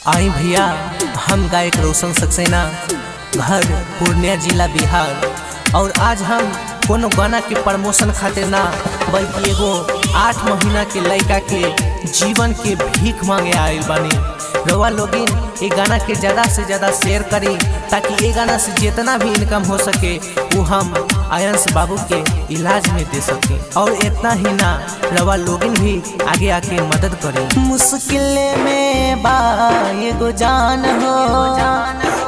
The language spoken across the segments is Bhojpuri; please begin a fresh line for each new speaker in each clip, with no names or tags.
आई भैया, हम गायक रोशन सक्सेना, घर पूर्णिया जिला बिहार। और आज हम कोनो गाना के प्रमोशन खातिर ना बल्कि एगो 8 महीना के लड़का के जीवन के भीख मांगे आयल बानी। रउआ लोगिन ये गाना के ज़्यादा से ज़्यादा शेयर करी ताकि ये गाना से जितना भी इनकम हो सके वो हम आयंस बाबू के इलाज में दे सके। और इतना ही ना, रउआ लोगिन भी आगे आके मदद करी। मुश्किल में बा एगो जान हो,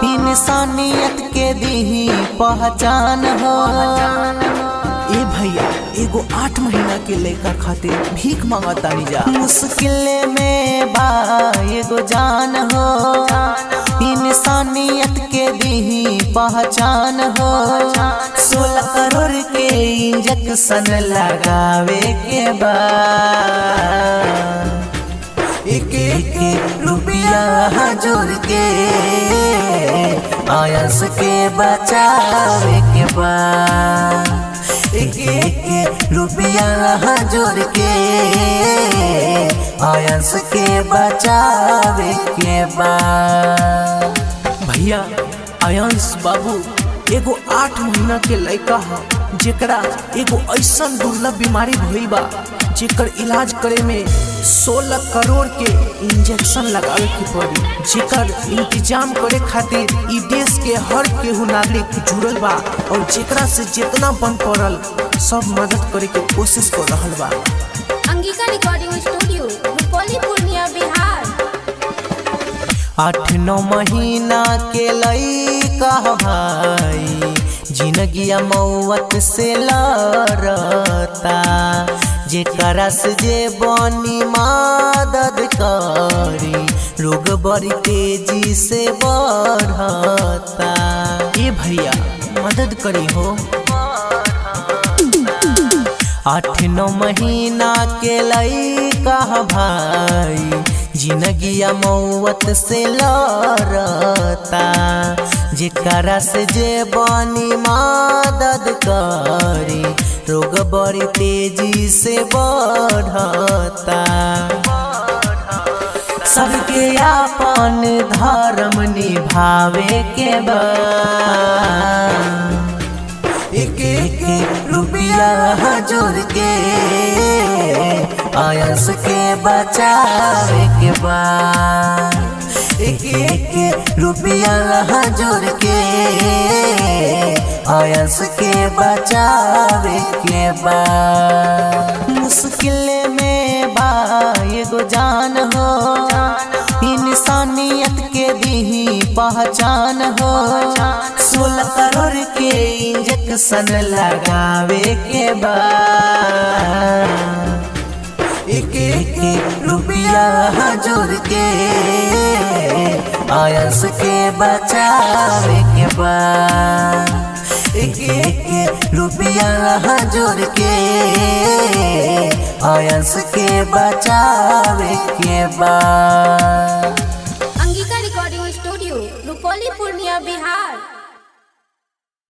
इंसानियत के दी पहचान हो। ए भैया, एगो 8 महीना के लड़का खातिर भीख मांगतानी जा। मुश्किल में बा एगो जान हो, इंसानियत के दी पहचान हो। 16 करोड़ के इंजेक्शन लगावे के बा, एक एक रुपया जोड़ के आयंस के बचावे के बा। एक एक रुपया जोड़ के आयंस के बचावे के बा। भैया, आयंस बाबू एगो 8 महीना के लड़का है जेकरा एगो ऐसन दुर्लभ बीमारी भइल बा जेकर इलाज करे में 16 करोड़ के इंजेक्शन लगावे के पड़ी, जेकर इंतजाम करे खातिर ई देश के हर केहू नागरिक जुड़ल बा और जेकरा से जितना बन पड़ल सब मदद करे के कोशिश कर रहल बा।
Angika recording studio, Rupauli, Purnia, Bihar.
8-9 महीना के लइका भाई जिंदगी मौत से लड़ता, जेकरा से जे बनी मदद करी रोग बड़ी तेजी से बढ़ता। ए भैया, मदद करी हो। 8-9 महीना के लइका भाई जिंदगी मौत से लड़ता, जेकरा से जे बनी मदद करी रोग बड़ी तेजी से बढ़ता। सबके अपन धर्म निभावे के बा, एक एक रुपया जोड़ के आयंस के बचावे के बा। एक एक रुपया जोड़ के आयंस के बचावे के बा। मुश्किल में बा एगो जान हो, इंसानियत के दी पहचान हो। 16 करोड़ के इंजेक्शन लगावे के बा, एक एक रुपया जोड़ के आयंस के बचावे के बा। एक एक रुपया जोड़ के आयंस के बचावे के बा।